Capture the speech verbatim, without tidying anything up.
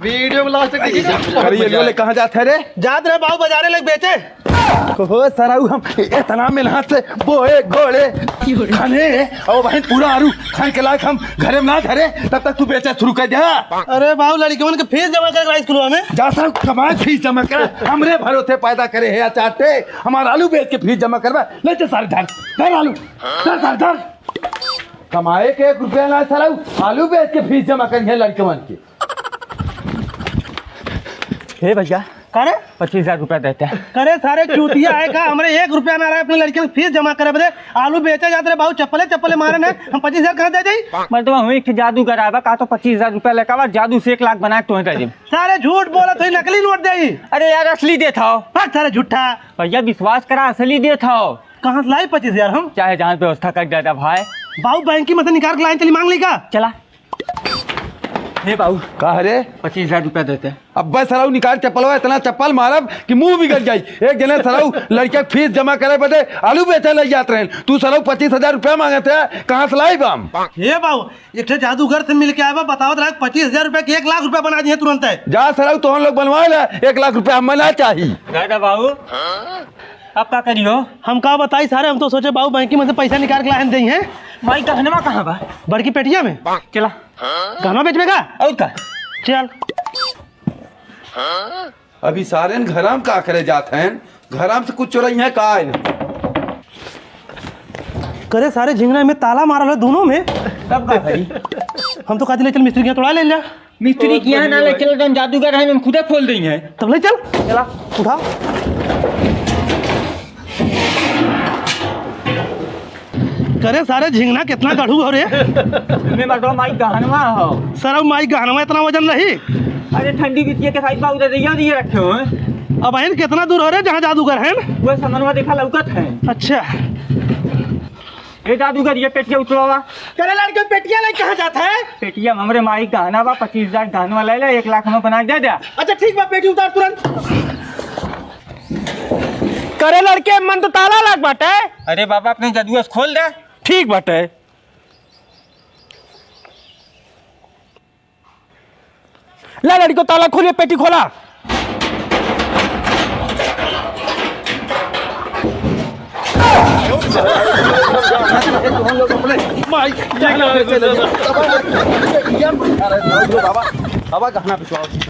वीडियो में लास्ट तक देखिए। अरे, ये लोग कहाँ जात है रे? जात रहे बाबू बाजारे लग बेचे। ओहो, सरऊ हम इतना मेहनत से बोए गोड़े खाने और वहीं पूरा आलू खान के लायक हम घरे में ना धरे, तब तक तू बेचे शुरू कर दे। अरे बाबू, लड़कियों के फीस जमा कर स्कूल में। जा सरऊ, कमाए फीस जमा कर, हमरे भरोसे पैदा करे है या चाटे, हमारा आलू बेच के फीस जमा करवा। ले चल सारे धर, धर आलू, धर सारे धर। कमाए के एक रुपया ना सरऊ, आलू बेच के फीस जमा करी है लड़कवन के। हे भैया, का रे? पच्चीस हजार रुपया देते। करे सारे चूतिया है का? हमरे एक रुपया ना रहे अपने लड़के के फीस जमा करे बदे। आलू बेचे जात रहे बाबू, चप्पले चप्पले मारे ने, हम पच्चीस हजार कहाँ दे देई? मर्दवा हुई कि जादूगर आवा का तो पच्चीस हजार रुपया लेके आवा, जादू से एक लाख बना के तुम्हें दे देब। सारे झूठ बोलत हुई, नकली नोट देई। अरे यार, असली देत हो। भाग सारे झूठा। भैया विश्वास करा, असली देत हो। कहाँ से लाई पच्चीस हजार हम? चाहे जहाँ व्यवस्था कर देता भाई। बाबू बैंक की मशीन निकाल के लाइन चली मांग ली का? चला। हे बाबू। का रे? पच्चीस हजार रुपया देते। अब्बे सरऊ निकाल चप्पलवा, इतना चप्पल मारब कि मुंह बिगड़ जाई। एक जने सरऊ लड़के के फीस जमा करे बदे आलू बेचे लग जात रहे, तू सरऊ पच्चीस हजार रुपया मांगत है, कहाँ से लाई बाम? हे बाबू, एक ठे जादूगर से मिल के आए बा, बतावत रहा पच्चीस हजार रुपया के एक लाख रुपया बना दिए तुरंत है। जा सरऊ तोहन लोग बनवा ले, एक लाख रुपया हमें ना चाही। दादा बाबू, अब का करियो? हम का बताई सारे, हम तो सोचे बाबू बैंक में से पैसा निकाल के लाहन देई हैं। माई गहनवा कहाँ बा? बड़की पेटिया में। चला। गहनवा बेचबे का? और का? चल। अभी सारे न घराम का करे जात हैं? घराम से कुछ चोरई है का है? करे सारे झिंगना में ताला मारल है दोनों में। तब का करी? हम तो कहते ले चल मिस्त्री के यहाँ तोड़ा ले जा। मिस्त्री के यहाँ ना ले चलो, जौन जादूगर है, हम खुदे खोल देंगे। तब ले चल। चला। उठा। करे सारे झिंगना कितना गढ़ू हो रे। मैं मर्दवा माई गहनवा हो। सरऊ माई गहनवा इतना वजन रही? अरे ठंडी बिटिया के साइड बाबू दे दिया, दिए रखे हो। अब आइन कितना दूर हो रे जहाँ जादूगर हैं? वो समनवा देखा लौकत है। अच्छा। ए जादूगर, ये पेटिया उतरवा। करे लड़के, पेटिया ले कहाँ जात है? पेटिया में हमरे माई गहना बा, पच्चीस हजार गहनवा ले ले, एक लाख में बना के दे दे। अच्छा ठीक बा, पेटी उतार तुरंत। करे लड़के, मन तो ताला लाग बाटे। अरे बाबा, अपने जदुआ से खोल दे। ठीक बाटे। ला लड़को, ताला खोलिए, पेटी खोला। माई, ये क्या है? बाबा, बाबा, गहना पिछवाओ।